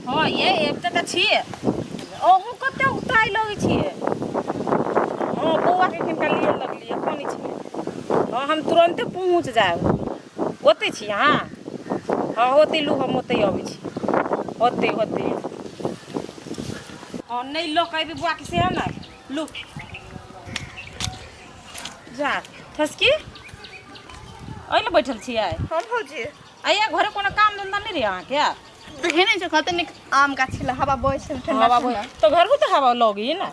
हँ ये एबते तऽ छियै। अहूँ कते उताइ लगै छियै। हँ बौआके एखनका लिए लगलियै कनै छलै। हँ हम तुरन्ते पहुँच जायब। ओतै छी अहाँ? हँ ओतै लू हम ओतै अबै छी। ओतै ओतै। हँ नहि लऽ कऽ अयबै बौआके सेहो ने लू। जा ठसकी एहि लए बैठल छियै? हँ भौजी। आइया घरे कोनो काम धंधा नहि रहै अहाँके? देखे नहि छै कते नीक आम गाछी लए हवा बहै छै ठंडा हवा ठंडा। बहै तऽ घरहु तऽ हवा लगैए ने।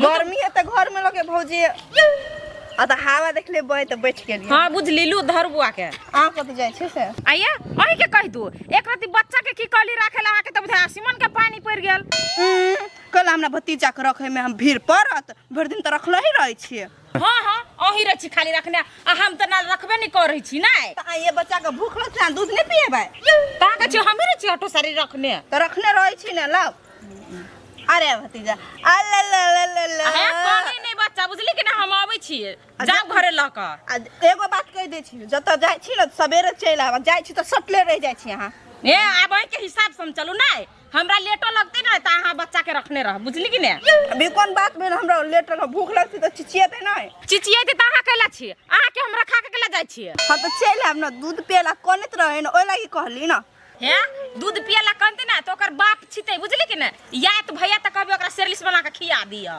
गर्मी है तऽ घर में लगे भौजी आ तऽ हवा देखले बहे तऽ बैठ गेलियै। हँ बुझली लू धर बुआ के। अहाँ कतऽ जाइ छी से? आइया अहीं के कहि दू एक रति बच्चा के की कहली राखे ला अहाँके तऽ बुझाय आसमान के पानी पड़ि गेल। कल हमरा भतीजा के रखे में हम भीड़ पड़त भरि दिन तऽ रखले ही रहै छियै। हाँ हाँ अहीं रहै छी खाली रखने आ हम तऽ ना रखबे नहीं करै छी नै। तऽ आइए बच्चा के भूख लगतै अहाँ दूध नहि पिएबै? तऽ अहाँके छी हमही रहै छी ऑटो सारी रखने। तऽ रखने रहै छी ने लाउ। अरे भतीजा अले ले ले ले ले। हे कनी नहीं बच्चा बुझली कि ना हम अबै छी जाउ घरे लऽ कऽ। आ एगो बात कहि दै छी जतऽ जाइ छी ने सवेरे चलि आब जाइ छी तऽ सटले रहि जाइ छी अहाँ। ए आब अहींके हिसाब से हम चलू नै हमरा लेटो लगतै ने तऽ अहाँ बच्चा के रखने रहब बुझली कि ने। अभी कोन बात भेल हमरा लेट रह भूख लगतै तऽ चिचियेतै नहि। चिचियेतै तऽ अहाँ कैला छियै अहाँके हम रखा के कैला जाइ छियै? हँ तऽ चलि आयब ने दूध पियला कनैत रहै ने ओहि लागि कहली ने। हे दूध पियला कनतै ने तऽ ओकर बाप छितै बुझली कि ने या तऽ भैया तऽ कहबै ओकरा सेरलिस बना के खिया दिअ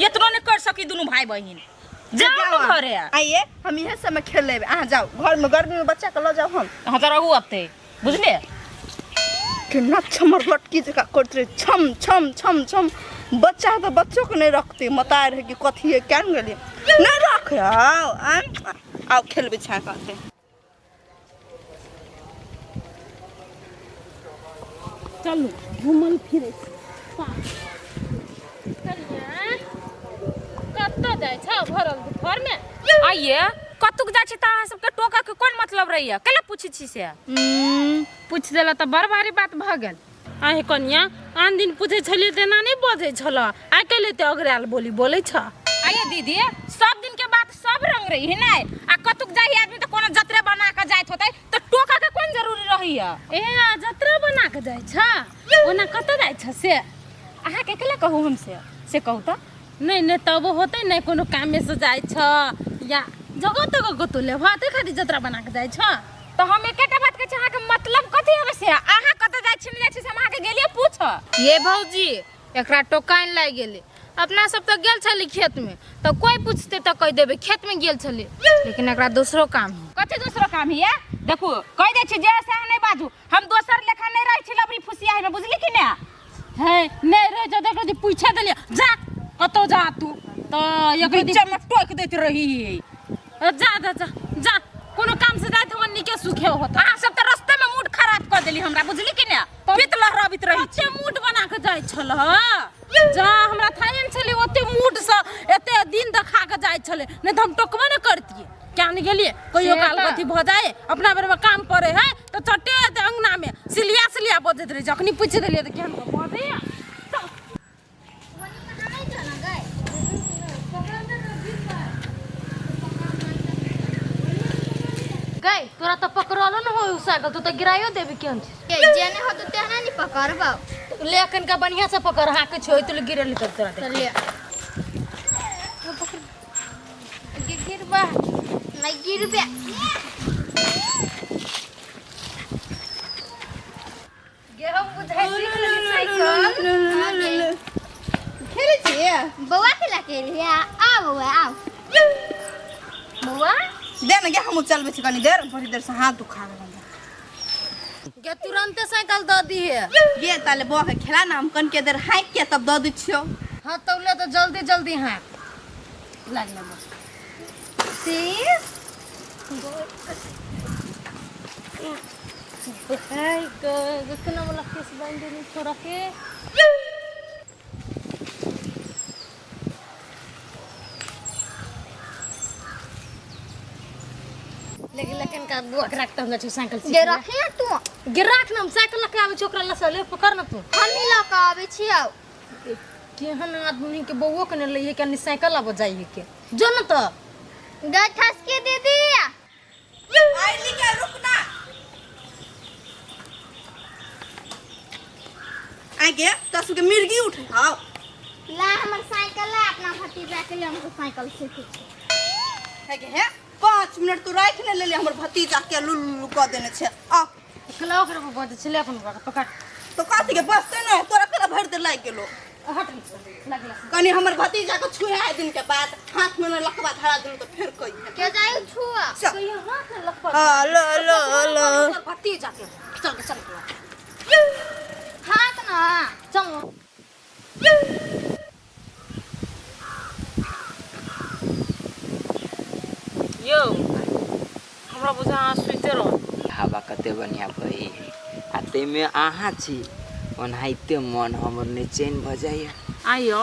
एतनो नहि कर सकी दुनू भाय बहिन। जाउ ने घरे। आइए हम इहे सबमे खेल लेबै अहाँ जाउ घरमे गर्मीमे बच्चाके लऽ जाउ हम। हँ तऽ रहू ओतै बुझलियै। केना छमर लटकी जकाँ करैत रहै छम छम छम छम बच्चा तऽ बच्चोके नहि रखतै मताए रहै कि कथी है केहन गेलियै नहि रख आउ आउ खेलबै छा कहतै। चलू घूमल फिरै छी। कतऽ जाइ छ भरल दुपहरमे? आइए कतुक जाइ छी तऽ अहाँ सबके टोकऽ के कोन मतलब रहैया कैला पूछै छी से? पूछि देला तऽ बड़ भारी बात भऽ गेल। आहे कनिया आन दिन पूछै छलियै तऽ एना नहि बजै छल आइ काल्हि एते अगरायल बोली बोलै छ। आइए दीदी सब दिन के बात सब रंग रही है नै आ कतुक जाइ आदमी तऽ कोनो जतरे बना के जाइत होतै तऽ टोकऽ के कोन जरूरी रहैया? ए जतरा बना के जाइ छ ओना कतऽ जाइ छ से? अहाँके केला कहू हम से कहू तऽ? नहि नहि तब होतै नहि कोनो कामे से जाइ छ या जगह तगह कतौ लेबह ताहि खातिर जतरा बना के जाइ छ। तऽ हम एकेटा बात कहै छी अहाँके मतलब कथी हवे से अहाँ कतऽ जाइ छी नहि जाइ छी से हम अहाँके गेलियै पूछऽ। ये भौजी एकरा टोकाइन लागि गेलै अपना सब तऽ गेल छली खेत में तऽ कोई पूछते तऽ कहि देबै खेत में गेल छली लेकिन एकरा दोसरो काम है। कथी दोसरो काम है? देखू कहि दै छी जे से अहाँ नहि बाजू हम दोसर लेखा नहि रहै छी लबरी फुसिया में बुझली कि ने? है नहि रहै छै देखो जी पूछे देलियै जा कतौ जा तू तऽ एक बीचे में टोकि दैत रही। जा जा जा जा कोनो काम से जाइत हमर नीके सुखे होत। अहाँ सब तऽ रस्ते में मूड खराब कऽ देली हमरा बुझली कि ने? पित लहरबित रही ओते मूड बना के जाइ छल जा हमरा थाहे ने छलै ओते मूड से एते दिन देखा के जाइ छलै नहि तऽ हम टोकबे ने करतियै। क्या नहीं गेलियै कहियो काल कथी भऽ जाए अपना बेरमे काम पड़े है तऽ चटे एतै अंगनामे सिलिया सिलिया बजैत रहै जखनी पूछि देलियै तऽ केहन कऽ बजैया। गई तोरा तो पकड़लो न हो साइकिल तू तो गिराइयो देबी केहन छी। ए, जेने हो तो तेहना नहीं पकड़बौ। ले अखन का बढ़िया से पकड़ हाके छोइ तो गिरल तब तोरा देख। चल ले। गिरबा नहीं गिरबे। गेहूं बुझाइ सीख लेली साइकिल। खेलै छियै? बौआ खेला के लिए आ बौआ आओ। बौआ दे ने गे हमहूँ चलबै छी कनी देर बड़ी देर से हाथ दुखा गेल हमरा। गे तुरंते साइकिल दऽ दिहे। गे ताले बौआ के खेला ना हम कनके देर हाँकि के तब दऽ दै छियौ। हाँ तौले तऽ जल्दी जल्दी हाँक। लाग ना बस। शीश। भाई ग केना वाला केस बांध देनी छोरा के। लेकिन लेकिन का बुआ के रखता हम साइकिल गे रखी ना तू। गे राख ना हम साइकिल लके आबै छी ओकरा लसे ले पकड़ ना तू। हम ही लके आबै छियौ। केहन आदमी के बौओ के ने लइहे के नहीं साइकिल आबऽ जाइए के जो न तऽ। गे ठसकी दीदी। आइली के रुक ना। आगे तोरा सबके मिर्गी उठे हौ। ला हमर साइकिल ला, अपना भतीजा के लिए हमको साइकिल सीखे छै। हे गे हे, 5 मिनट तू राखि नहि लेले, हमर भतीजा के लुलु लुलु कऽ देने छै। आ केला ओकरा पर बजै छलै अपन बौआ के पकड़। तो कथी के बसते ने तोरा केला भरि देर लागि गेलो। हट लगला। कनी हमर भतीजा के छुआ दिन के बाद हाथ में लकवा धरा देलू तो फेर कहिए के जाय छुआ। चल। कहियो हाथ में लकवा। हाँ, लो लो लो। भतीजा के चल के चल हाथ ना चल। यौ हमरा बुझा अहाँ सुइते रहू। हवा कते बढ़िया बही है आ ताहिमे अहाँ छी, ओनाहिते मन हमर निचैन भऽ जाइए। आइयो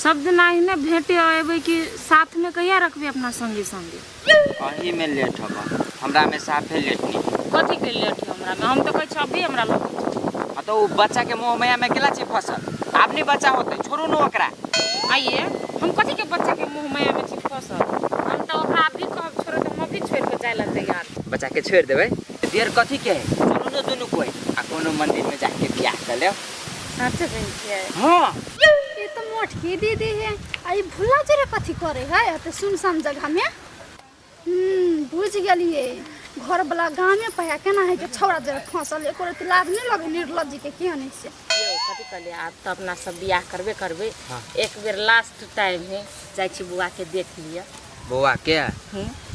सब दिन अहिने भेटे अयबै कि साथमे कहिया रखबै अपना संगे संगे? अहीमे लेट हब, हमरामे साफे लेट नहीं। कथी के लेट है हमरामे? हम तऽ कहै छी अभी हमरा लग। हाँ तो ओ बच्चा के मोह माया में केला छी फसल, आब नहीं बच्चा होते, छोड़ू न ओकरा। आइए हम कथी के बच्चा के मोह माया में छी फसल? हम तऽ ओकरा अभी कहब छोड़ो तऽ हम अभी छोड़ि कऽ जाय लए तैयार छी। बच्चा के छोड़ि देबै देर कथी के है, चलू न दुनू कोई आ कोनो मंदिर में जाके बियाह कर लेब। साचे बहन छियै? हाँ। ई तऽ मोटकी दीदी है, आ ई भुला जरे कथी करे है एते सुनसान जगह में? बुझ गेलिए, घर वाला गामे पे केना है के छौड़ा जरे फंसल, एको रत्ती लाज नहीं लगे निर्लज्ज के किया नहीं से। यौ कथी कहलिए, आब तऽ अपना सब बियाह करबे करबे। हाँ। एक बेर लास्ट टाइम है, जाइ छी बौआ के देख लिअ। बौआ के?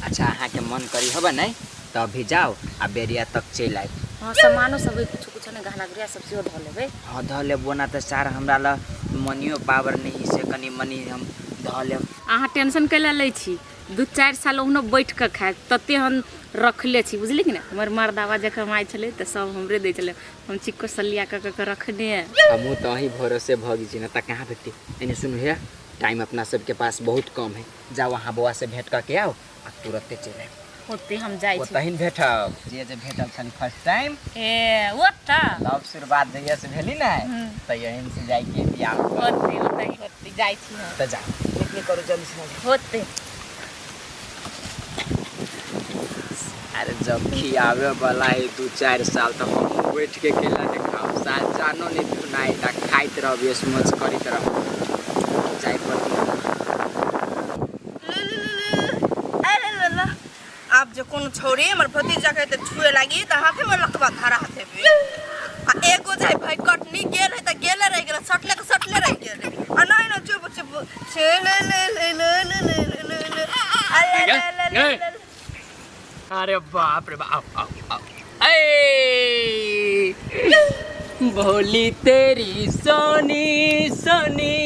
अच्छा अहाँ के मन करी हबे नहीं तो अभी जाओ आ बेरिया तक चलि आयब। हाँ सामानो सब कुछ कुछ ने गहना गुड़िया सब सेहो धऽ लेबै। हाँ धऽ लेब, ओना तऽ सार हमरा ल मनियो पावर नहीं से कनी मनी हम धऽ लेब। अहाँ टेंशन कैला लै छी, 2-4 साल ओहुनो बैठ कऽ खायब तते हम रखले छी, बुझलियै कि नहि? हमर मर्दाबा जे कमाइ छलै तऽ सब हमरे दै छलै, हम चिक्को सलिया कऽ कऽ रखने। हमहूँ तऽ अहीं भरोसे भऽ गेल छी, ना तऽ कहाँ भेटती। एने सुनू हे, टाइम अपना सबके पास बहुत कम है, जाओ अहाँ बौआ से भेंट कऽ के आओ आ तुरते चलि आयब। होते हम जाइ छी। ओतहि भेटब, जे जे भेटल छली फर्स्ट टाइम। ए ओतऽ लव शुरुआत जहिया से भेली ने तहिया से जाइके बियाह। होते ओतहि होते जाइ छी हम। तऽ जाओ लेट नहीं करू, जल्दी से होते। अरे जब खियावे वाला है 2-4 साल तो हम बैठ के केला नहीं खाओ, साल जानो नहीं धुनाई ता खाइत रहब, ये मौज करैत रहब। जाय पड़त। अरे आब जे कोनो छौड़ी हमर भतीजा के तऽ छुए लागी तऽ हाथे में लकवा धरा देबे। आ एगो जाय भाई कटनी गेल है तऽ गेले रहि गेल, सटले के सटले रहि गेल। आ नहीं ना चुप चुप छे ले ले ले ले ले ले ले ले अरे ले ले ले ले। अरे बाप रे बाप, आओ आओ आओ। ए भोली तेरी सोनी सोनी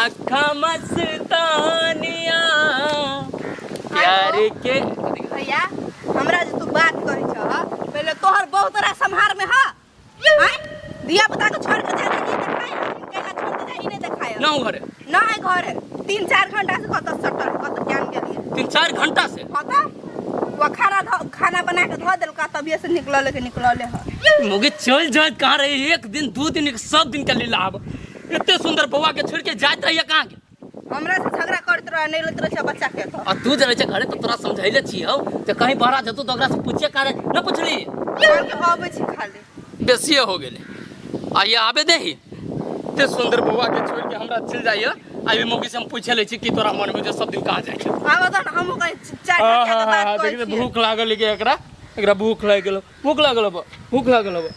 अखा मस्तानिया प्यार के। भैया हमरा जे तू बात कहै छह, पहिले तोहर बहुत रास सम्हार में ह आय दिया बता के छोड़ के जा नहीं देखाय, केला छोड़ के जा ई नहीं देखाय। ना घरे ना है घरे, 3-4 घंटा से कत सटल कत ज्ञान गेलिए। 3-4 घंटा से? हां त वो खाना बना के धो देलका तबिए से निकलले के निकलले ह। मुगे चल जात कहां रही, एक दिन 2 दिन सब दिन के लीला आब एते सुंदर बौआ के छोड़ के जात रहिए कहां के? हमरा से झगड़ा करत रह नहीं लेत रह बच्चा के तो। आ तू जे रहे घरे तो तोरा समझाइले छी हौ, जे कहीं बाहर जतौ तो ओकरा से पूछे काहे न पुछली? के आबै छी खाली बेसिए हो गेले। आ ये आबे देही ते सुंदर बौआ के छोड़ के हमरा चल जाइए। आ ई मौकी से हम पूछे ले छी कि तोरा मन में जे सब दिन कहां जाय छै। आब त हम ओकरा 4 घंटा के बात कहै देखि छियै। भूख लागल के एकरा, एकरा भूख लागि गेल, भूख लागल बा, भूख लागल बा।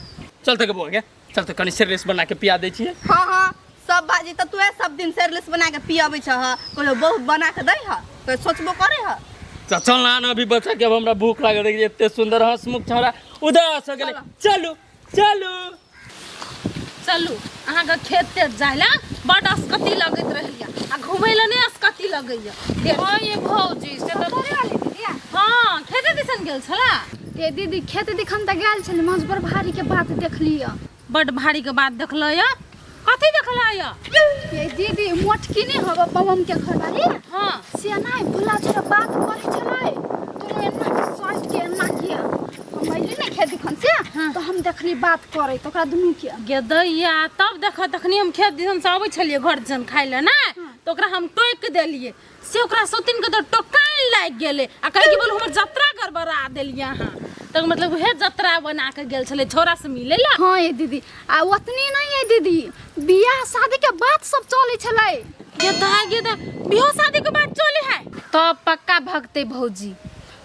चल त के बौआ के, चल त कनी सेरलेस बना के पिया दै छियै। हां हां सब बाजी त तू सब दिन सेरलेस बना के पियाबै छह, कहियो बहुत बना के दै ह त सोचबो करे ह। त चल ना ना अभी बच्चा के अब हमरा भूख लागल रहे, एते सुंदर हंसमुख छौड़ा उदास हो गेलै। चलू चलू चलू अहाँ के खेत तेत जाय ला बड असकती लगैत रहैया आ घुमै ला नहि असकती लगैया। हां ये भौजी से त तोरे वाली दीदी। हां खेते दिसन गेल छला। ए दीदी खेत दिखन त गेल छली, मंच पर भारी के बात देखलिय। बड भारी के बात देखलय? कथी देखलय? ए दीदी मोटकी नहीं हब पवन के घर वाली। हां से नहीं भुला छोरा बात करे छलै, दुनू एना के सट के एना के हम अइली ने खेत दिखन से। हाँ। तो हम देखली बात करे तो ओकरा दुनू के गेदैया। तब देख तखनी हम खेत दिसन से अबै छलियै घर दिसन खाइ लए ना, तो ओकरा हम टोकि देलियै, से ओकरा सौतिन के तो टोकाइन लागि गेलै आ कहै कि बोलू हमर जतरा गड़बड़ा देलियै अहाँ। तक मतलब उहे जतरा बना के गेल छलै छौड़ा से मिले ला। हाँ ये दीदी, आ ओतनी नहीं है दीदी, बियाह शादी के बात सब चले छलै। गेदा गेदा बियाह शादी के बात चले है तब पक्का भगतै भौजी,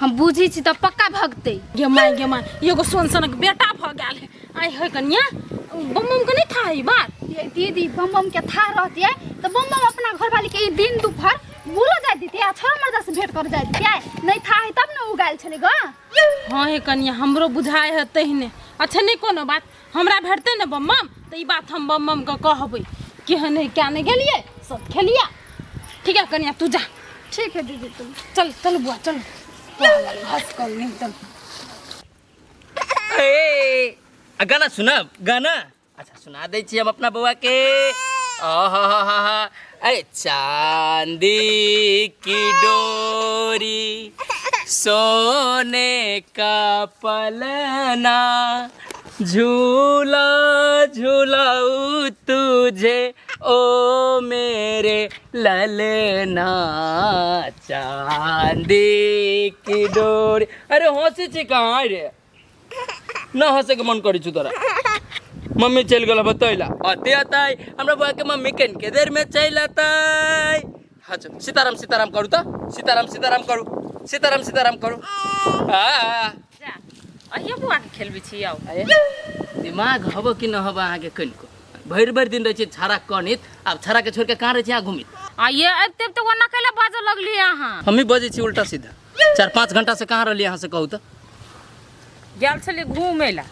हम बुझी छी तऽ पक्का भगतै। गे माय गे माय, एगो सोन सनक बेटा भऽ गेल है। आइ है कनिया, बम बम के नहीं था ई बात? ये दीदी बम बम के था रहती है तो बम बम अपना घर वाली के ई दिन दोपहर बोलो जाय देती आ छोरा मर्दा से भेंट कर जाय देती है, नहीं था है तब न उगायल छलै ग। हाँ हे कनिया, हमरो बुझाय है तहिने। अच्छा नहीं कोनो बात, हमरा भेटतै ने बम बम तऽ ई बात हम बम बम के कहबै केहन है क्या नहीं गेलियै सब खेलिया। ठीक है कनिया तू जा। ठीक है दीदी तुम चल चल बुआ चल, हंस कर नहीं चल। ए, आ गाना सुनब गाना? अच्छा सुना दै छी हम अपना बौआ के। आहा, अरे चांदी की डोरी सोने का पलना, झूला झूलाऊ तुझे ओ मेरे ललना, चांदी की डोरी। अरे हंसी छी कहाँ रे? न हंसे के मन करै छु तोरा। मम्मी चलि गेल बतैला अते अतै हमरा बौआ के मम्मी कनिके देर में चलि अतै। हाँ चल, सीताराम सीताराम करू त, सीताराम सीताराम करू, सीताराम सीताराम करू। आ जा, अहियो बौआ के खेलबै छी आउ। अरे, दिमाग हबो कि न हबो अहाँके कनिको? भरि भरि दिन रहै छी छाड़ा कनित, आब छाड़ा के छोड़ि के कहाँ रहै छी अहाँ घुमित? आ ये अबिते अबिते ओना कैला बाजऽ लगलियै अहाँ? हमही बजै छी उल्टा सीधा। 4-5 घंटा से कहाँ रहलियै अहाँ से कहू त? गेल छलियै घूमै ला।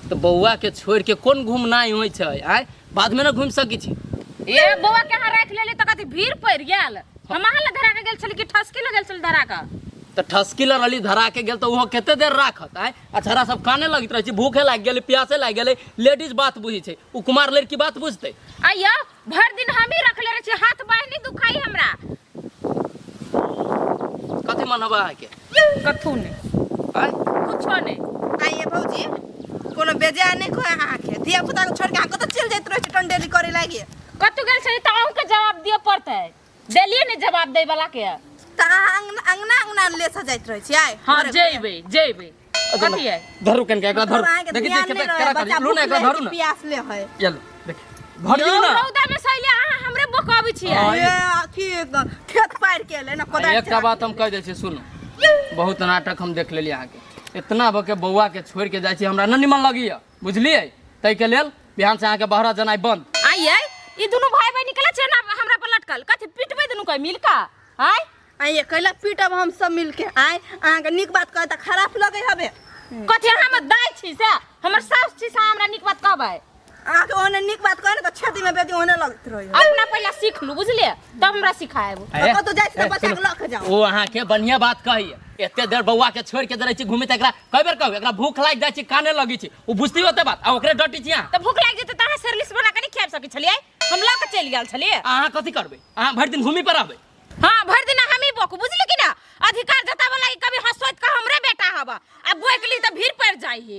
तऽ बौआ के छोड़ि के कोन घुमनाइ होइ छै? आँय, बाद में न घुमि सकै छी। ए बौआ के अहाँ राखि लेलियै तऽ कथी भीड़ पड़ि गेल? हम अहाँ लग धरा के गेल छली कि ठसकी लग गेल छली धरा के? तऽ ठसकी लग रहली धरा के गेल तऽ ओहो कते देर राखत? आँय, आ छौड़ा सब काने लगैत रहै छै, भूखे लागि गेलै प्यासे लागि गेलै। लेडीज बात बुझै छै, ओ कुमार लड़की बात बुझतै? आइयो भरि दिन हमही रखले रहै छी, हाथ बाँहि नहि दुखाइ हमरा। कथी मन हबा अहाँके? कथू नहि। आँय? कुछो नहि। आइए भौजी, कोनो बेजाय नहि कहै अहाँके, धिया पुता के छोड़ि के अहाँ कतऽ चलि जाइत रहै छी टंडेली करे लागी? कतौ गेल छली तऽ अहूँके जवाब दिअ पड़तै, देलियै ने जवाब दै वाला के। तऽ अहाँ अंगना अंगना अंगना ले जाइत रहै छियै? हाँ जेबै जेबै। कथी है? धरू कनका एकरा धरू। मतलब अहाँके देखी ध्यान छी नहि कते रहै, केना बच्चा करी लू ना एकरा भूख धरू ना। प्यास ले है। चलो देखी धरियौ ना। रौदा में सैले अहाँ हमरे बोकाबै छियै। हाँ, ए अथी खेत पारि के एलै ना कोदारि। एकटा बात हम कहि दै छी सुनू, बहुत नाटक हम देख लेलियै अहाँके। इतना भऽ के बौआ के छोड़ि के जाइ छी हमरा न निमन लगैया, बुझलियै? ताहिके लेल बिहान से अहाँके बहरा जेनाइ बंद। आइयै ई दुनू भाई बहिन निकलै छै ना हमरा पर लटकल, कथी पिटबै दुनू के मिल के? आँय आइए कैला पीटब हम सब मिलके? आँय अहाँके नीक बात कहै तऽ खराब लगै हबे। कथी हमर दाइ छी से, हमर साउस छी से हमरा नीक बात कहबै? अहाँके ओहने नीक बात कहै ने तऽ छेदी में बेदी ओहने लगैत रहै। अपना पहिले सीख लू बुझलियै, तब हमरा सिखायब। अरे, कतौ जाइ छी तऽ ए, बच्चा के सुनू, लऽ के जाउ। ओ अहाँके बढ़िया बात कहैया। एते देर बौआ के छोड़ि के रहै छी घुमै तऽ एकरा कई बेर कहू, एकरा भूख लागि जाइ छै काने लगै छै, ओ बुझती ओते बात आ ओकरे डटी छी अहाँ। तऽ भूख लागि जेतै तऽ अहाँ सेरलिस बना के नहि खियाबि सकै छलियै? हम लऽ के चलि गेल छलियै। अहाँ कथी करबै? अहाँ भरि दिन घुमी पर रहबै? हाँ भरि दिन हमही बोकू बुझली कि ना? अधिकार जताबऽ लागी कभी हंसोइत के हमरे बेटा हबा आ बोक ली तऽ भीड़ पड़ि जाइ है।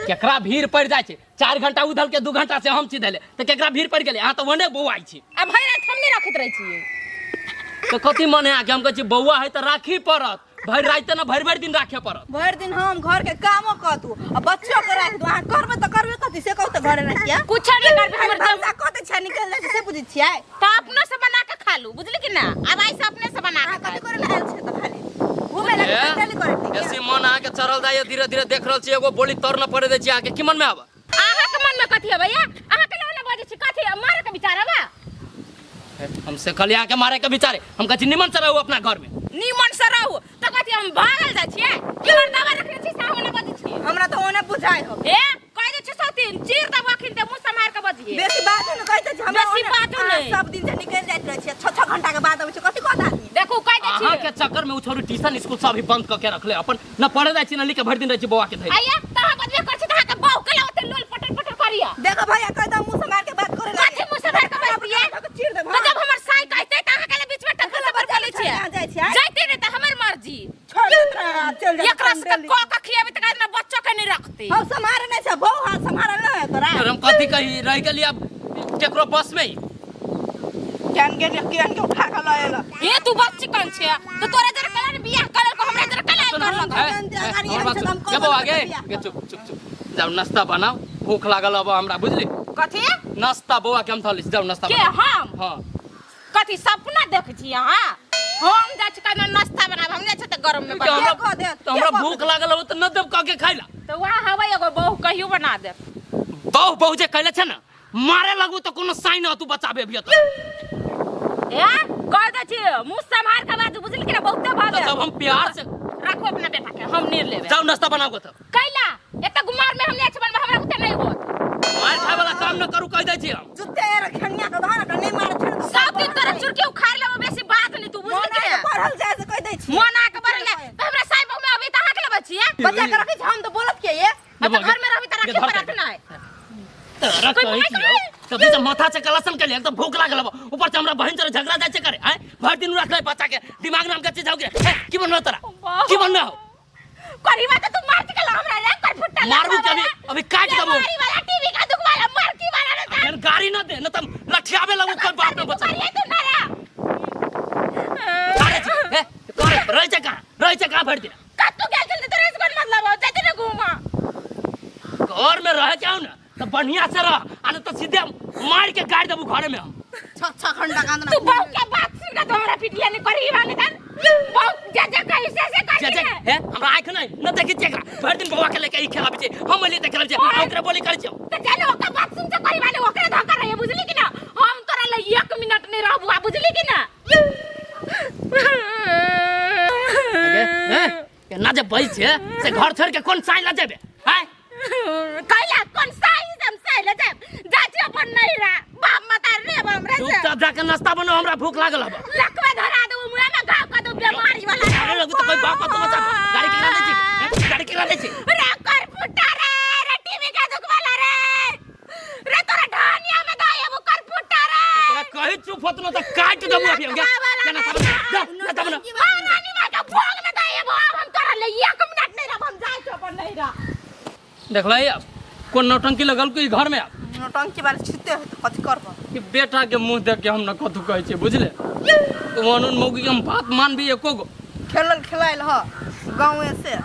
केकरा भीड़ पड़ि जाइ छै? 4 घंटा उधल के 2 घंटा से हम छी धैले तऽ केकरा भीड़ पड़ि गेलै? अहाँ तऽ ओने बौआइ छी। आ भरि राति हम नहि रखैत रहै छियै। तऽ कथी मन है अहाँके? हम कहै छी बौआ है तऽ राखी पड़त, भरि राति ने भरि भरि दिन राखे पड़त। भरि दिन हम घर के कामो कऽ दू आ बच्चो के राखि दू, अहाँ करबै तऽ करबै कथी से कहू तऽ घरे राखिए। कुछो नहि करबै, हमर भनसा कऽ दै छियै निकलि जाइ छै से बुझै छियै? तऽ अपनो से बना के खा लू बुझली कि ना? आब आइ से अपने से बना अहाँ के कथी करे लए आयल छियै तऽ खाली घूमे लए टंडेली करे लए? बेसी मन अहाँके चढ़ल जाइए धीरे धीरे देख रहल छी, एगो बोली तर न पड़े दै छी अहाँके। की मन में आबऽ? अहाँके मन में कथी अबैया? अहाँ केना ओना बजै छी? कथी मारे के विचार अबा? हम से कहलियै अहाँके मारे के विचारे? हम कहै छी निमन से रहू अपना घर में। निमन से रहू तऽ कथी हम भागल जाइ छियै? की मर्दावा रखने छी से अहाँ ओना बजै छियै? हमरा तऽ ओने बुझाइ हो। ए कहि दै छी सौतीन चीर देबो अखिन ते मुँह सम्हारि के बजियै। बेसी बात ने कहैत छी हमरा, बेसी ओने बात अहाँ नहि। सब दिन से निकलि जाइत रहै छियै, 6-6 घंटा के बाद अबै छियै, कथी कहत आदमी? देखू कहि दै छी अहाँके चक्कर में उ छोड़ू ट्यूशन स्कूल सब भी बंद कऽ के रखले, अपन न पढ़े जाइ छी न लिखे, भरि दिन रहै छी बौआ के धैले। आइया तऽ अहाँ बजबे करै छी तऽ अहाँके बहू केला ओते लोल पटर पटर करिया। देखो भैया कहि दो मुँह सम्हारि के बात करे लागे। कथी मुँह सम्हारि के बजतियै? चीर देब। तऽ जब हमर साई कहतै तऽ अहाँ केला बीच में टक्कर लबर बोलै छियै? कहाँ जाइ छियै? जाइते नहि तऽ हमर मर्जी। छोड़ देत रहे, चलि जाइ एकरा सबके कऽ के खियाबै तऽ ना बच्चो के नहि रखतै। हम सम्हारे नहि छै बहू, हाथ सम्हारल नहि है तोरा। हम कथी कही, रहि गेली आब केकरो बस में ही। केहन गेल केहन के उठा के लऽ एलक। ए तू बड़ चिकन छे, तो तोरा जरा कला ने बियाह करल को हमरा जरा कला बात सुन कर लगा। ए, ए, हमर बात सुन गे बौआ गे गे चुप चुप चुप जाउ नाश्ता बनाओ भूख लागल अब हमरा बुझली कथी नाश्ता बौआ के हम थली जाउ नाश्ता के बनाओ हम हां कथी सपना देख छी अहाँ हम जाइ छी कने नाश्ता बनाब हम जाइ छी तऽ गरम में के बना हमरा कह देत? तो हमरा भूख लागल अब त न देब कह के खाइला तऽ वएह हवे एगो बहू कहियो बना देब बहु बहु जे कहले छै ना मारे लगू तो कोनो साइन न तू बचाबे अभी तो ए कह दै छी मुँह सम्हार के बाजू बुझली कि ना बहुते भऽ तो गेल जब हम प्यार से राखू अपना बेटा के हम नहीं लेबै जाओ नाश्ता बनाओ तो कैला एते गुमार में हम नहीं छै बनबै हमरा बुते नहीं होत मार खाए वाला काम न करू कह दै छी हम जुत्ते एर खनिया के धान के नहीं मारे छोड़ दो सब दिन तोरा चुरकी उखाड़ लेबो बेसी बात नहीं तू बुझली मन कि आके ना पढ़ल जाय से कह दै छी मन आके बढ़ल तऽ हमरा साहेब में अभी तऽ अहाँ के लेबै छियै बच्चा के रखै छी हम तऽ बोलत के ये अब तऽ घर में रहबी तऽ राखे पड़त नहि तोरा कोई कहै भाई छियौ तभी से माथा से कलसन के लिए एकदम भूख लागल हबो ऊपर से हमरा बहन जरे झगड़ा जाय छै करे आय भर दिन रखले बच्चा के दिमाग नाम के चीज हो गेल ए, की बनलो तोरा की बनलो हो करीबा तऽ तू मार के हमरा रे कर फुट्टा मारू के अभी अभी काट देबो मारी वाला टीवी का दुख वाला मार की वाला रे अगर गाड़ी न दे न तम लठियाबे लगू कोई बाप न बचा मारिए तू ना रे करे छी ए करे रह छै कहां रह छै कहां भर दिन कतू गेल छल तोरा से कोन मतलब हो जाते ना घूमा घर में रह जाओ ना तो बढ़िया से रह आ न तो सीधे मार के गाड़ देबू घरे में हम छ छ घंटा कांदना तू बहू के बात सुन के तो हमरा पिटिया नहीं करी वाले तन बहू जा जा कहीं से से जे कर जे हे हमरा आंख नहीं न देखी छी एकरा भर दिन बौआ के लेके ई खेलाबै छै हम एलियै तऽ खेलाबै छै आ ओकरा बोली करै छियौ तो चल ओकर बात सुन के करी वाले ओकरे धक्का रहे बुझली कि ना हम तोरा ले एक मिनट नहीं रहबू आ बुझली कि ना अगे हे केना जे बैस छै से घर छोड़ के कोन साई ला जेबे आय कैला कोन साई हम साई ले जाब जा छी अपन नैरा बाप मतार रे हमरा से चुपचाप जाके नाश्ता बनाओ हमरा भूख लागल हब लकवा धरा दू मुँह में घाव कर दू बीमारी वाला अरे लगू तो कोई बाप तो बचा गाड़ी केकरा दै छी हैं? गाड़ी केकरा दै छी रे कर फुटा रे रे टीवी का दुख वाला रे रे तोरा ढानिया में दाई अब कर फुटा रे तोरा कही चुप होत न त काट देबू अभी हम जा जा नाश्ता बना जा नाश्ता बना हाँ नानी माँ के भोग में दाई अब हम तोरा ले एक मिनट नहीं रहब हम जाय छी अपन नैरा देखलै अब कोन नौटंकी लगल कोई घर में आब नौटंकी वाले छीते हो तऽ कथी करब कि बेटा के मुंह देख के हम न कथू कहै छियै बुझले तो अनुन मौगी के हम बात मानबी एको गो खेलल खेलायल ह गाँवे से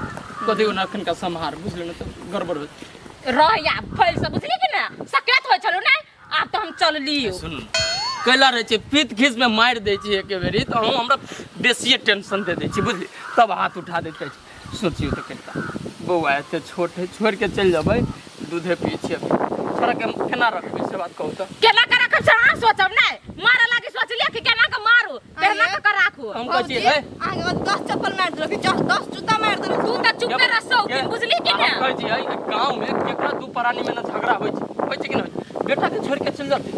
कथी ना अखन का सम्हार बुझले न तो गड़बड़ हो रह या फैल से बुझली कि ना सकेत होइ छलु ना आब तऽ हम चललियो सुन कैला रहै छै पीत खीस में मारि दै छै एके बेरी तऽ हम हमरा बेसिए टेंशन दे दै छै बुझली तब हाथ उठा दैत रहै छै सोचियौ तऽ कनिका बौआ एते छोट है छोड़ि के चलि जेबै दूधे पियै छियै अभी छोड़ा के हम केना रखबै से बात कहू तऽ केना के रखब से अहाँ सोचब नहि मारऽ लागी सोचलियै कि केना के मारू केना के के राखू हम कहै भौजी छियै हे, अहाँके 10 चप्पल मारि देलक 10 जूता मारि देलक तू तऽ चुपे रह के- बुझली कि हम ने कहै छियै एहि गाँव में केकरा दू प्राणी में न झगड़ा होइ छै होइ छै कि नहि होइ छै? बेटा के छोड़ि के चलि जेतै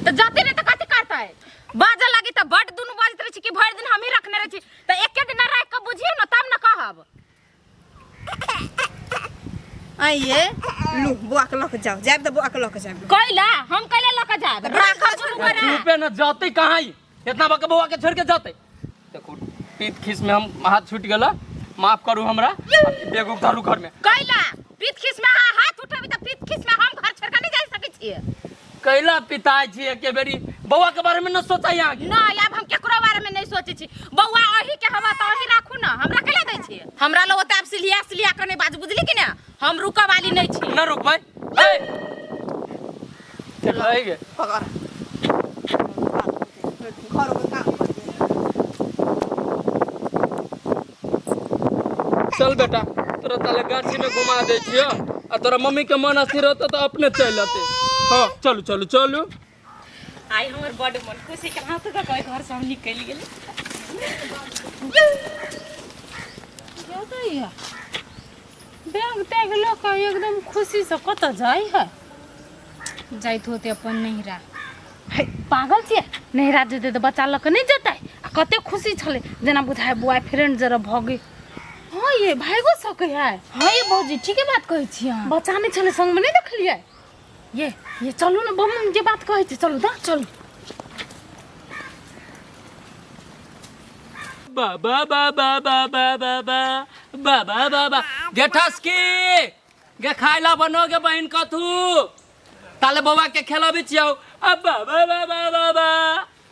तऽ जते नहि तऽ कथी करतै बाजऽ लागी तऽ बड दुनू बाजैत रहै छी कि भरि दिन हमही रखने रहै छी तऽ एके दिन राखि कऽ बुझियौ ने तब ने कहब आइए लू बौआ के लऽ के जाओ जायब तऽ बौआ के लऽ के जायब कैला हम कैला लऽ कऽ जायब राखब दुनू गोरा चुपे न जतै कहाँ ई इतना बका बौआ के छोड़ के जतै देखो पीत खीस में हम हाथ छूट गेला माफ करू हमरा बेगुक धरू घर में कैला पीत खीस में अहाँ हाथ उठेबै तऽ पीत खीस में हम घर छोड़ कऽ नहि जा सकै छियै कैला पिताय छी एके बेरी बौआ के बारे में न सोचा यहाँ के नहीं आब हम केकरो बारे में नहीं सोचे छी बौआ अही के हवा तऽ अही राखू ना हमरा कैला दै छी हमरा लग ओते आब सिलिया सिलिया के नहीं बाजू बुझली कि ना हम रुकऽ वाली नहीं छी न रुक भाई ए चल गे पकड़ घर के काम कर चल बेटा तोरा ताले गाछी में घुमा दे छियो आ तोरा मम्मी के मन अस्थिर रहतो तो अपने चल आते हाँ चलू चलू चलू आइ हमर बड मन खुशी के हाथ दऽ कऽ घर से हम निकलि गेली बैग तैग लऽ कऽ एकदम खुशीसँ कतऽ जाइ है जाइत होते अपन नैहरा हे पागल छियै नैहरा जेतै तऽ बच्चा लऽ कऽ नहि जेतै आ कते खुशी छलै जेना बुझाइ बॉयफ्रेंड जरा भऽ गेल हँ ये भागो सकै है हँ ये भौजी ठीके बात कहै छी अहाँ बच्चा नहि छलै संगमे नहि देखलियै ये ये चलू ने बम जे बात कहै छै चलू तऽ चलू बाबा बाबा बाबा बाबा बाबा बाबा गे ठसकी गे खाय ला बनो गे बहिन कथू ताले बौआ के खेलबी छियौ अब बाबा बाबा बाबा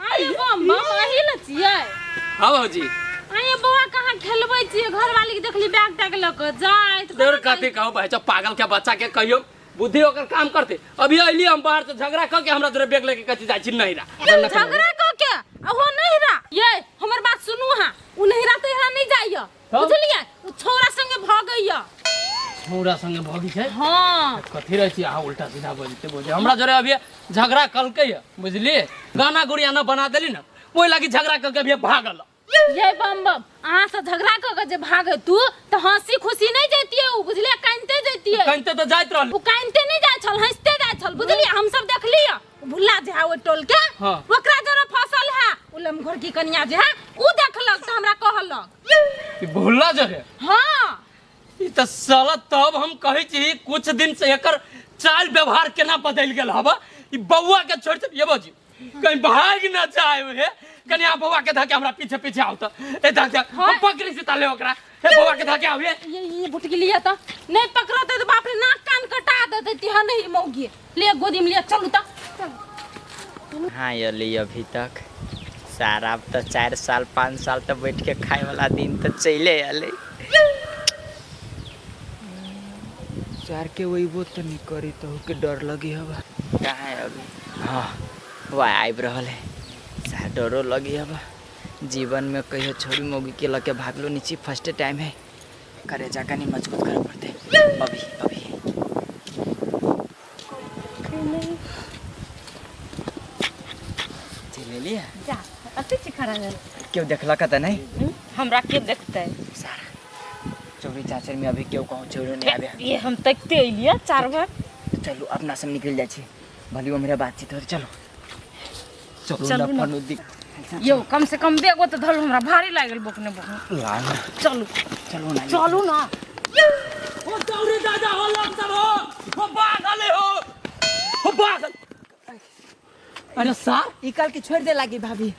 आये बम बम अही ने छियै हाँ भौजी आये बौआ कहाँ खेलबै छियै घरवाली के देखली बैग टैग लऽ कऽ जाइत देर कथी कहू भाई पागल के बच्चा के कहियो बुद्धि ओकर काम करते अभी अइली हम बाहर से झगड़ा क के हमरा जोरे बैग लेके कथी जाइ छी नहिरा झगड़ा कऽ के अहो नहिरा ये हमर बात सुनू अहाँ उ नहिरा तहिरा नहि जाइया बुझलियै उ छौड़ा संगे भगैया छौड़ा संगे भगी छै हाँ कथी रहै छी अहाँ उल्टा सीधा बजते बजै हमरा जोरे अभी झगड़ा कलकै है बुझलियै गाना गुड़िया न बना देली न ओहि लागी झगड़ा कऽ के अभी भागल ये बम बम अहाँ से झगड़ा कऽ के जे भागे तू तऽ हंसी खुशी नहि जैतियै उ बुझलियै कानिते जैतियै कनिते तऽ जाइत रहल उ कानिते नहि जाइ छल हंसते जाइ छल बुझलियै हम सब देखलियै उ भुल्ला जे है ओहि टोल के हाँ। ओकरा जरा फसल है उ लमघर की कनिया जे है उ देखलक तऽ हमरा कहलक ई भुल्ला जरे हाँ ई तऽ साला तब हम कहै छी कुछ दिन से एकर चाल व्यवहार केना बदलि गेल हबा ई बौआ के छोड़ ये बाजी कहीं भाग न जाए हे कनी आ बौआ के धके हमरा पीछे पीछे आओ त ए धक धक हम पकड़ी से ताले ओकरा हे बौआ के धके आवे ये भुटकी लिया त नहीं पकड़ते तो बाप रे नाक कान कटा देते तिहा नहीं मौगी ले गोदी में लिया चलू त हाँ अली अभी तक सारा अब तो 4 साल 5 साल तक बैठ के खाए वाला दिन तो चले अले चार के वही वो तो नहीं करी तो के डर लगी हवा कहाँ है अभी हाँ वह आबि रहल है सार डरो लगी हवा जीवन में कहियो छोरी मौगी के लके भागलो नीचे फर्स्ट टाइम है करे जा कनी मजबूत करे पड़ते अभी अभी चले लिया जा अते छी खड़ा भेल क्यों देखलक त नहीं हमरा के देखतै सारा चौरी चाचर में अभी क्यों कहूँ चोरी नहीं आवे ये हम तकते अइलियै चार बार चलू अपना सब निकल जाइ छी भली वो मेरा बातचीत हो चलो चलू चलू ना ना। फनु दिक यौ कम से कम बेगो तऽ धरू हमरा भारी लागल बोकने बोकने ला ना चलू चलू ना चलू ना ओ चौरी दादा हो लोग सब हो हो बाघ हो हो बाघ अरे सार ई कल के छोड़ दे लागी भाभी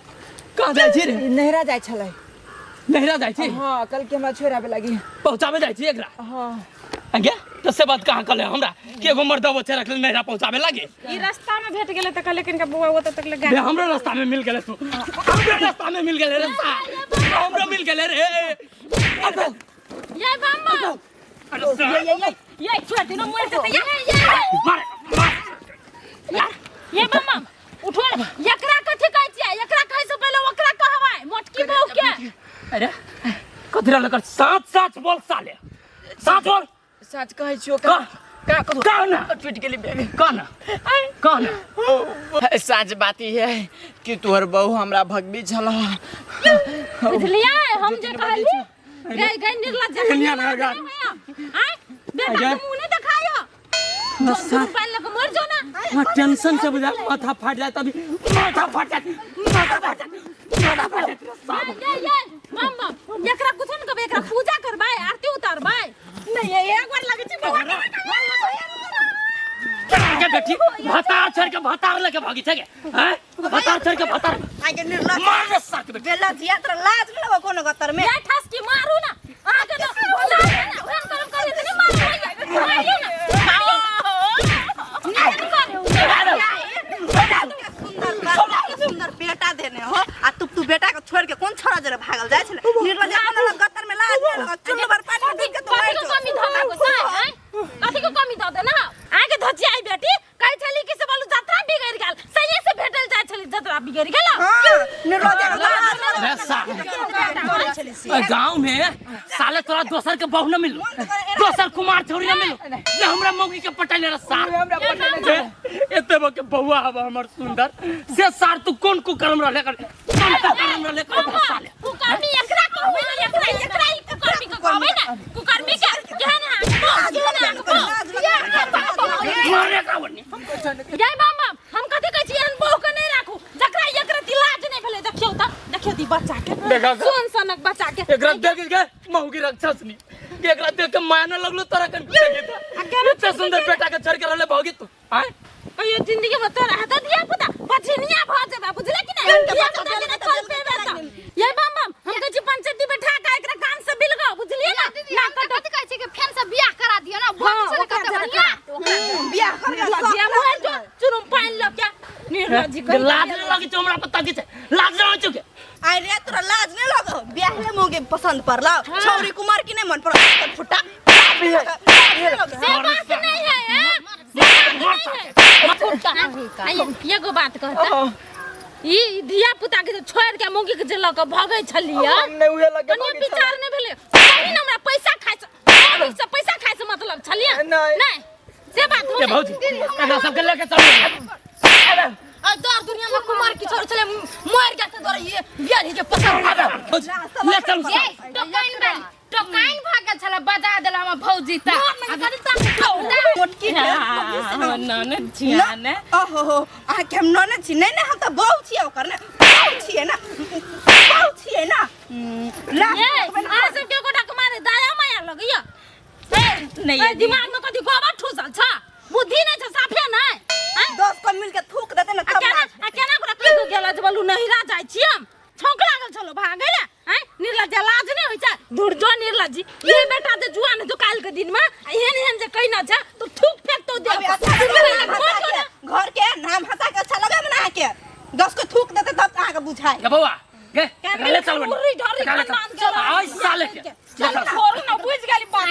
कहाँ जाइ छी रे ई नहिरा जाइ छलै नहिरा जाइ छी हाँ कल के हमरा छोड़ आबे लागी पहुँचाबे जाइ छी एकरा हाँ आगे तो से बात कहाँ कले हमरा के एगो मर्दबो छै रखले नहिरा पहुँचाबे लागे ई रास्ता में भेट गेलै तऽ कहले किनका बौआ ओतऽ तक लगा बे हमरो रास्ता में मिल गेले तू हमरो रास्ता में मिल गेले रे सार हमरो मिल गेले रे अबे ये बम बम अरे सार ये ये ये छोड़ दे ना मोर से ये मार मार ये बम बम उठो एकरा कथी कहै छियै एकरा कहै से पहिले ओकरा कहबै मोटकी बहू के अरे कथी रहल कर सात सात बोल साले सात बोल सच कहै छियो का का कहू का ना टूट गेली बैग का ना का ना साँच बात ई है कि तोहर बहू हमरा भगबी छल बुझलियै हम जे कहली गई गई निर्लज्ज कन्या ना गा। आय बेटा के मुंह नहीं देखायो जो पानी लग मर जो ना हाँ, टेंशन से बुझा माथा फाट जाए तभी माथा फाट जाए माथा फाट जाए माथा फाट जाए ये ये बम बम एकरा कुछ न कहबै एकरा पूजा करबै आरती उतारबै नहीं ये एक बार लगे छी बौआ के बेटी भतार छोड़ के भतार लेके भागी छै के हैं भतार छोड़ के भतार आगे निर्लज मार रे साक बेटी बेलज यात्रा लाज में लगो कोनो गतर में ये ठस की मारू ना अहाँ के तो लाज ना ओहन करम करे त नहीं मारू मारियो ना मारियो ना नहीं करे सुंदर बाप, सुंदर बेटा देने हो आ तू तू बेटा के छोड़ के कौन छोरा जरे भागल जाय छले निर्लज अपन लग गतर में लाज में लगो चुल्लू भर पानी में डूब के तू कथी मर के जो कमी धऽ देलको साय हैं कथी के कमी धऽ देना आगे धजियाई बेटी कहै छली कि से बोलू जतरा बिगड़ गेल सही से भेटल जाइ छली जतरा बिगड़ गेल हां निर्लज के लाज में रे साक करे छले से गांव में साले तोरा दोसर के बहू न मिलो दोसर कुमार छोरी न मिलो जे हमरा मौगी के पटैले रे सार हमरा पटैले एते बके बउआ हवा हमर सुंदर से सार तू कोन कुकर्म रहले कर कोन कुकर्म रहले कर साले कुकर्मी एकरा कहबै ना एकरा एकरा ई कुकर्मी के कहबै ना कुकर्मी के केहन है केहन है मारे का बनी जय बाम बाम हम कथी कहै छी एहन बहू के नहीं राखू जकरा एकरा लाज नहीं भेलै देखियौ त देखियौ ती बच्चा के देखा सोन सनक बच्चा के एकरा देख के मौगी राक्षस नी एकरा देख के माया न लगलो तोरा कन देखे त इतना सुंदर बेटा के छोड़ के रहले भौगी तू आय कहियो जिंदगी में तोरा हाथ दिया पुता पछिनिया भ जेबा बुझले कि नहीं दिया पुता के चल पेबे त ये बम बम हम कहै छी पंचायती बैठा के एकरा काम से बिलगो बुझलिए ना ना कथी कहै छै कि फेर से बियाह करा दियो ना हाँ, बहुत ओकरा कते जरा बढ़िया बियाह कर के लजिया मोर जो चुरुम पानि ल के निर्लज्जी कहि लाज न लगे छौ हमरा पता की छै लाज न होइ छौ के आइ रे तोरा लाज नहीं लगो बियाह ले मोगे पसंद पड़ला छौरी कुमार की नहीं मन पड़ल फुटा से बात नहीं है हैं? से बात नहीं है आइए, एगो बात कहता ई धिया पुता के जे छोड़ के मौगी के जे लऽ के भगै छलियै हम नहीं उहे लगे कनियो विचार नहीं भेलै कहीं न हमरा पैसा खाइ से मौगी से पैसा खाइ से मतलब छलियै नहीं। नहीं से बात ए भौजी एकरा सबके लेके चलू आ दर दुनिया में कुमार की छोड़ छले मर गया तो ये बियाह के पसंद भौजी ले चलू ये टोकाइन बाली टोकाइन भागल छला बजा देला हमर भौजी त मोटकी के ननद छिया ने ओहो हो अहाँके हम ननद छी नहीं नहीं हम तऽ बहू छियै ओकर ने बहू छियै ना बहू छियै ना लाज ये लगबे ने अहाँ सबके गोटा के मारे दया माया लगैया नहीं ए दिमाग में कथी गोबर ठूसल छ बुद्धि नहीं छ साफे नहीं आँय? दोस्त को मिलके थूक देते ना आ तब केना लाज आ केना ओकरा कहि कऽ गेल जे बोलू नहिरा जाइ छी हम छौंक लागल छलो भागै ले आँय निर्लज्ज लाज नहि होइ छै धुरजो निर्लज्जी ये बेटा जे जुआन जो काल्हि के दिन में आ एहन एहन जे कहिना छै तो थूक फेंकतो दे अभी अच्छा लगे नाम हंसा के घर के नाम हंसा के अच्छा लगे ना अहाँके दस को थूक देते तब अहाँके बुझाइ ए बौआ गे एकरा ले चलू मुर्री ढर्री एकरा ले चलू। खानदान के आइ साले के ले चलू। छोड़ू ना बुझि गेली बात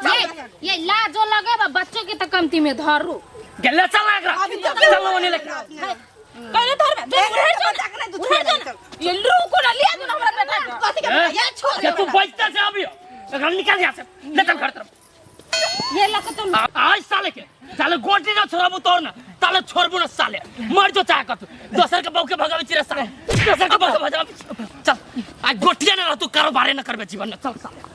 ये ये लाजो लगे बा बच्चों के त कमती में धरू गे ले चल ना एकरा चल ओने लेके कहिले धरबे जो उठे जो बच्चा के नहीं तू उठे छोड़ जो ना ये रुको ना लिया जो ना हमरा बेटा के कथी के बेटा? ये छोड़ के तू बचता से अभी एकरा निकाल यहाँ से ले चल घर तरफ ये लक तो आज साले के साले गोटी ना छोड़बू तोर ना ताले छोड़बू ना साले मर जो चाह कर तू दोसर के बहू के भगावे छी रे साले दोसर के बहू के भगावे छी। चल आज गोटिया ना रह तू कारोबारे ना करबे जीवन में चल साले